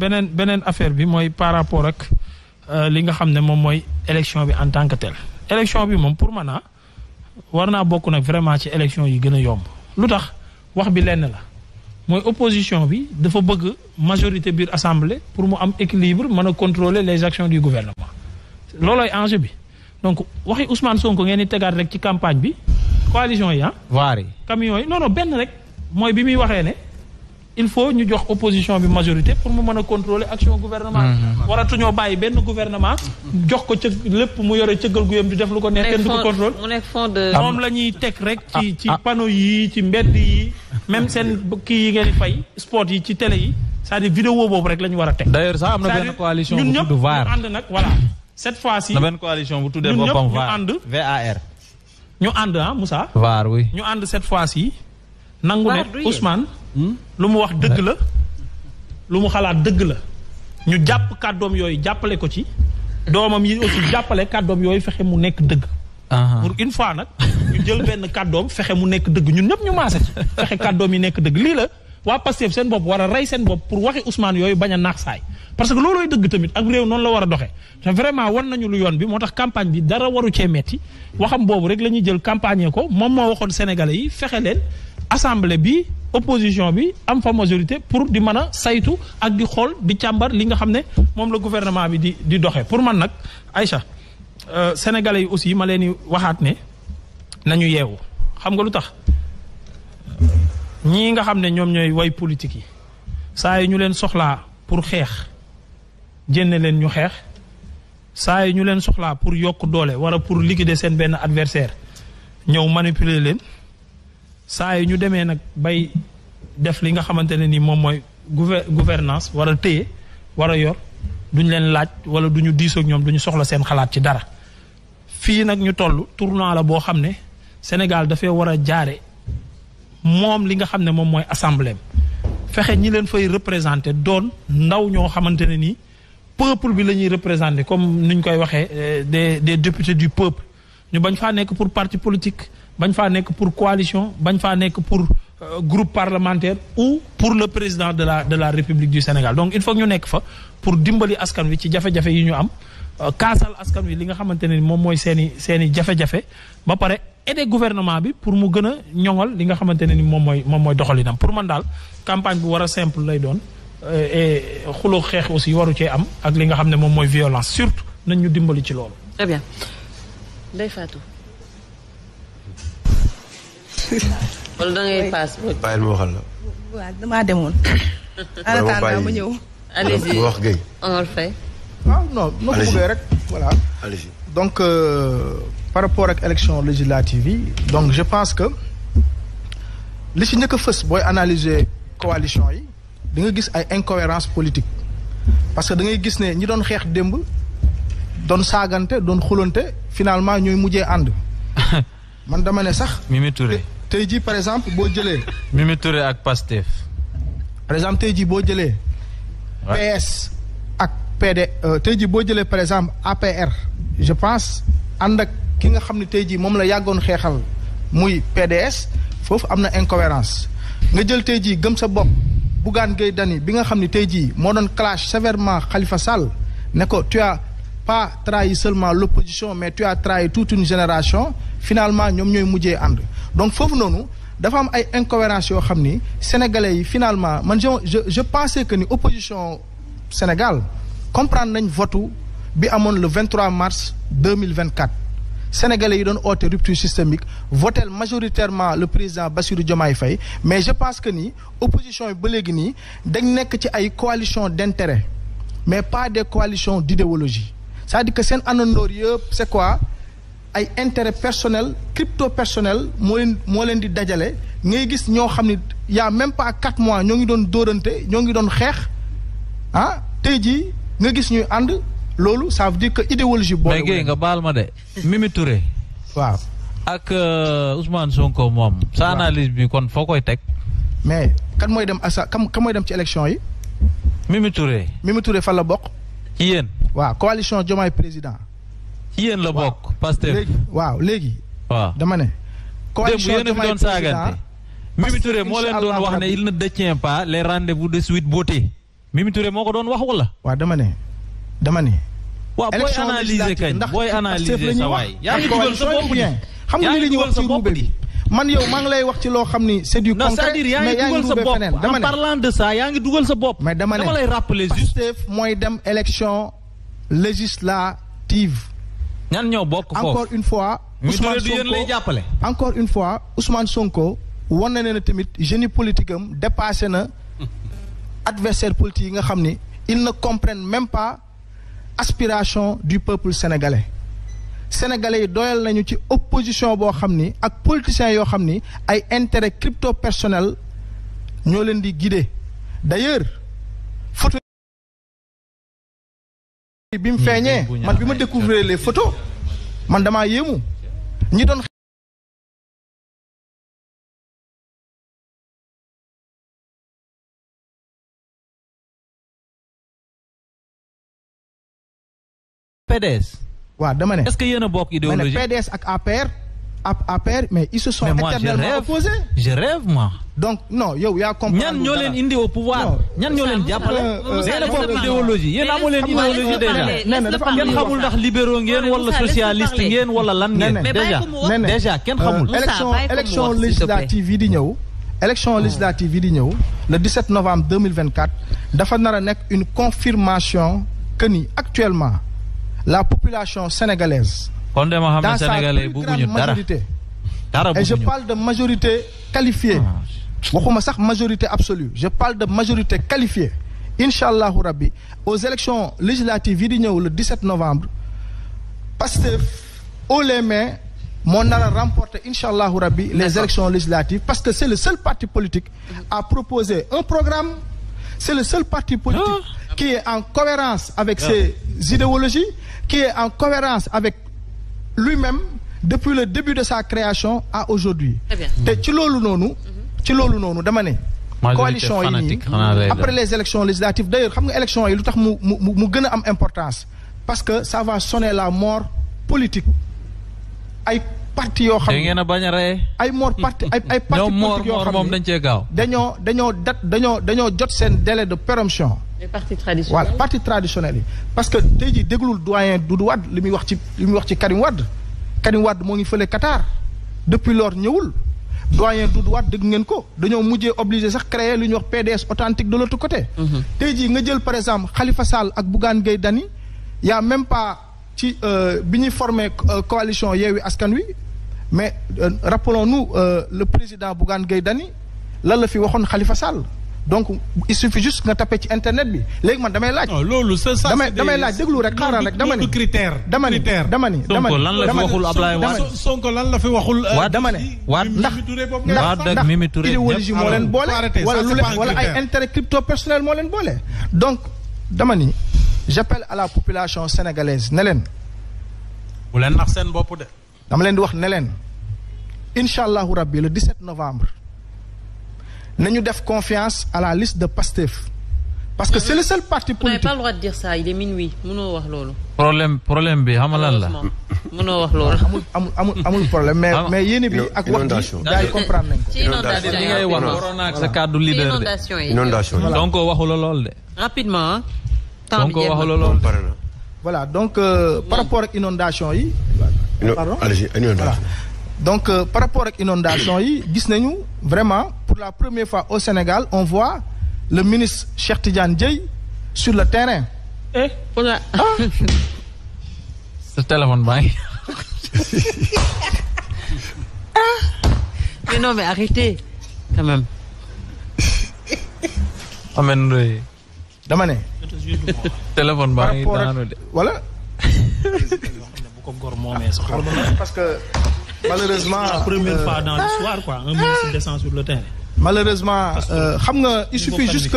beneen affaire bi mooy par rapport ak li nga xam ne moom mooy élection bi en tant que tel élection bi moom pour man war naa bokk nag vraiment ci élection yi gën a yomb lu tax wax bi lenn la mooy opposition bi dafa bëgg majorité biir assemblée pour mu am équilibre mën a contrôler les actions du gouvernement loolooy enjeu bi donc waxi Ousmane Sonko ngeen di tegaat rek ci campagne bi coalition yi vaar yi camions yi non benn rek mooy bi muy waxee ne il faut ñu jox opposition bi majorité pour mu mën a contrôler action gouvernement waratuñoo bàyyi benn gouvernement jox ko cëg lépp mu yore cëggal gu yam di def lu ko neex kenn du ko contrôle mu nekk fond de moom la ñuy teg rek ci panneau yi ci mbedd yi même seen kii yi ngeen di fay sport yi ci télé yi c'est-à-dire vidéo boobu rek la ñu war a teg d'ailleurs sax am na benn coalition bu tudd VAR ñu ànd nag voilà cette fois-ci na benn coalition bu tuddee boppam VAR VAR ñu ànd Moussa VAR oui ñu ànd cette fois-ci nangu ne Ousmane lu mu wax dëgg la lu mu xalaat dëgg la ñu jàpp kàddoom yooyu jàppale ko ci doomam yi aussi jàppale kàddoom yooyu fexe mu nekk dëgg pour une fois nag ñu jël benn kàddoom fexe mu nekk dëgg ñun ñëpp ñu maase ci fexe kàddoom yi nekk dëgg lii la waa Pastef seen bopp war a rey seen bopp pour waxi Ousmane yooyu bañ a naax saay parce que loolooy dëgg tamit ak réew noonu la war a doxee te vraiment wan nañu lu yoon bi moo tax campagne bi dara waru cee metti waxam boobu rek la ñuy jël campagne ko moom moo waxoon sénégalais yi fexe leen assemblée bi opposition bi am fa majorité pour di mën a saytu ak di xool di càmbar li nga xam ne moom la gouvernement bi di doxee pour man nag Aïcha sénégalais yi aussi ma leen di waxaat ne nañu yeewu xam nga lu tax ñii nga xam ne ñoom ñooy way politique yi saa yi ñu leen soxlaa pour xeex jénne leen ñu xeex saa yi ñu leen soxlaa pour yokk doole wala pour liquider seen benn adversaire ñëw manipuler leen saa yi ñu demee nag bay def li nga xamante ne ni moom mooy gouvernance war a téye war a yor duñ leen laaj wala duñu diisoog ñoom duñu soxla seen xalaat ci dara fii nag ñu toll tournant la boo xam ne Sénégal dafay war a jaare moom li nga xam ne moom mooy assemblée fexe ñi leen fay représenter doon ndaw ñoo xamante ne nii peuple bi la ñuy représenter comme ni ñu koy waxee des députés du peuple ñu bañ faa nekk pour parti politique bañ faa nekk pour coalition bañ faa nekk pour groupe parlementaire ou pour le président de la République du Sénégal donc il faut que ñu nekk fa pour dimbali askan wi ci jafe-jafe yi ñu am kaasal askan wi li nga xamante ne moom mooy seeni jafe-jafe ba pare aider gouvernement bi pour mu gën a ñoŋal li nga xamante ne ni moom mooy doxalinam pour man daal campagne bu war a simple lay doon et xuloo xeex aussi waru cee am ak li nga xam ne moom mooy violence surtout nañ ñu dimbali ci loolu. Très bien Ndeye Fatou. wala da ngay paas. bàyyil ma waxal la. waaw damaa demoon. en attendant ma ñëw. allez-y ma wax Guèye. Omar Faye. waaw non ma ko bëggee rek voilà. allez-y. donc par rapport ak élection législative yi donc je pense que li ci njëkk a fës booy analyser coalition yi da nga gis ay incohérence politique parce que da ngay gis ne ñi doon xeex démb doon saagante doon xulante finalement ñooy mujjee ànd man dama ne sax. Mimi Touré. tey jii par exemple boo jëlee. Mimi Touré ak Pastef. par exemple tey jii boo jëlee. PS ak PD tey jii boo jëlee par exemple APR je pense ànd ak ki nga xam ne tey jii moom la yàggoon xeexal muy PDS foofu am na incohérence nga jël tey jii gëm sa bopp Bougane Gueye Dany bi nga xam ne tey jii moo doon clash sévèrement Khalifa Sall ne ko tu as pas trahi seulement l'opposition mais tu as trahi toute une génération finalement ñoom ñooy mujjee ànd donc foofu noonu dafa am ay incohérence yoo xam ni sénégalais yi finalement man je pensais que ni opposition Sénégal comprendre nañ votu bi amoon le 23 mars 2024 sénégalais yi doon oote rupture systémique votel majoritairement le président Bassirou Diomaye Faye mais je pense que ni opposition yi ba léegi nii dañ nekk ci ay coalition d'intérêt mais pas des coalitions d'idéologie c'est-à-dire que seen àndandoor yëpp c'est quoi ay intérêt personnel crypto personnel moo leen di dajale ngay gis ñoo xam ne y a même pas 4 mois ñoo ngi doon dóorante ñoo ngi doon xeex tey jii nga gis ñuy ànd loolu ça veut dire que idéologie boobu. mais Guèye nga baal ma de Mimi Touré. waaw ak Ousmane Sonko moom. sa analyse bi kon foo koy teg. mais kan mooy dem kan mooy dem ci élection yi. Mimi Touré. Mimi Touré fan la bokk. ci yéen. waaw coalition Diomaye président. ci yéen la bokk. Pastef léegi. waaw dama ne. coalition Diomaye président Mimi Touré moo leen doon wax ne il ne détient pas les rendez-vous de suite beauté. Mimi Touré moo ko doon wax wala. waaw dama ne. waaw booy analyser kañ booy analyser sa waay. yaa ngi dugal sa bopp di xam nga li ñuy wax ci ruube bi man yow maa ngi lay wax ci loo xam ni c'est du concret. c'est-à-dire yaa ngi dugal sa bopp en parlant de ça yaa ngi dugal sa bopp. mais dama lay rappeler juste. Pastef mooy dem élection législative. ñan ñoo bokk foofu encore une fois. Ousmane Sonko lay jàppale. encore une fois Ousmane Sonko wan na ne tamit génie politique am dépassé na adversaire politique yi nga xam ni ils ne comprennent même pas aspiration du peuple sénégalais. Sénégalais yi doyal nañu ci opposition boo xam ni ak politiciens yoo xam ni ay intérêt crypto personnel ñoo leen di guider d'ailleurs photo bi mu feeñee man bi ma découvrir les photos man damaa yéemu ñi doon PDS. waaw dama ne est-ce que yéen a bokk idéologie PDS ak APR mais ils se sont éternellement opposés. je rêve moi. donc non yow yaa comprendre. ñan ñoo leen indi au pouvoir. ñan ñoo leen jàppale. yéen a bokk idéologie yéen amoo leen idéologie déjà. kenn xamul ndax libéraux ngeen wala socialiste ngeen wala lan ngeen. déjà kenn xamul. élection législative yi di ñëw. élection législative yi di ñëw le 17 novembre 2024 dafa nar a nekk une confirmation que ni actuellement la population sénégalaise. kon de ma xam ne sénégalais bëgguñu dara et je parle de majorité qualifiée. waxuma sax majorité absolue je parle de majorité qualifiée. incha allahu rabbi aux élections législatives yi di ñëw le 17 novembre Pastef haut les mains moo nar a remporter incha allahu rabbi les élections législatives parce que c'est le seul parti politique à proposer un programme. C'est le seul parti politique qui est en cohérence avec ses idéologies, qui est en cohérence avec lui-même depuis le début de sa création à aujourd'hui. te ci loolu noonu dama ne. coalition yi nii après les élections législatives d'ailleurs xam nga élections yi lu tax mu gën a am importance parce que ça va sonner la mort politique ay parti yoo xam ne bañ a rey ay parti politique yoo xam ne dañ cee gaaw dañoo jot seen délai de péremption. les partis traditionnels voilà partis traditionnels yi. parce que tey jii déglul doyen Doudou Wade li muy wax ci Karim Wade. Karim Wade moo ngi fële Qatar depuis lors ñëwul doyen Doudou Wade dégg ngeen ko dañoo mujjee obligé sax créer lu ñuy wax PDS authentique de l'autre côté. tey jii nga jël par exemple Khalifa Sall ak Bougane Gueye Dany y a même pas ci bi ñuy formé coalition Yewwi Askan Wi mais rappelons-nous le président Bougane Gueye Dany lan la fi waxoon Khalifa Sall donc il suffit juste nga tapé ci internet bi léegi man damay laaj. non loolu c'est ça damay laaj déglu rek xaaral rek dama ni dama ni Sonko lan la fi waxul Ablaye Wade. Sonko lan la fi waxul. dama ne ndax Mimi Touré idéologie moo leen boole wala ay intérêt crypto personnel moo leen boole. donc dama ni j'appelle à la population sénégalaise ne leen. bu leen nax seen bopp de. dama leen di wax ne leen incha allahu rabbi le 17 novembre nañu def confiance à la liste de Pastef parce que c'est le seul parti politique. on n'a pas le droit de dire ça il est minuit mënoo wax loolu. problème bi xam lan la. mënoo wax loolu. amul problème mais yéen bi ak wax ji gars yi comprendre nañ ko. ci inondation li ngay wax waroon naa ak sa kàddu leader de. inondation yi donc waxu la lool de. rapidement. temps bi waxu la lool. voilà donc par rapport ak inondation yi. pardon voilà. donc par rapport ak inondation yi gis nañu vraiment pour la première fois au Sénégal on voit le ministre Cheikh Tidiane Dièye sur le terrain. sa téléphone baa ngi. mais non mais arrêtez quand même. Ameth Ndoye. dama ne. téléphone baa ngi daanu de. voilà. parce que. malheureusement la première fois dans l'histoire quoi un ministre descend sur le terrain. malheureusement xam nga il suffit juste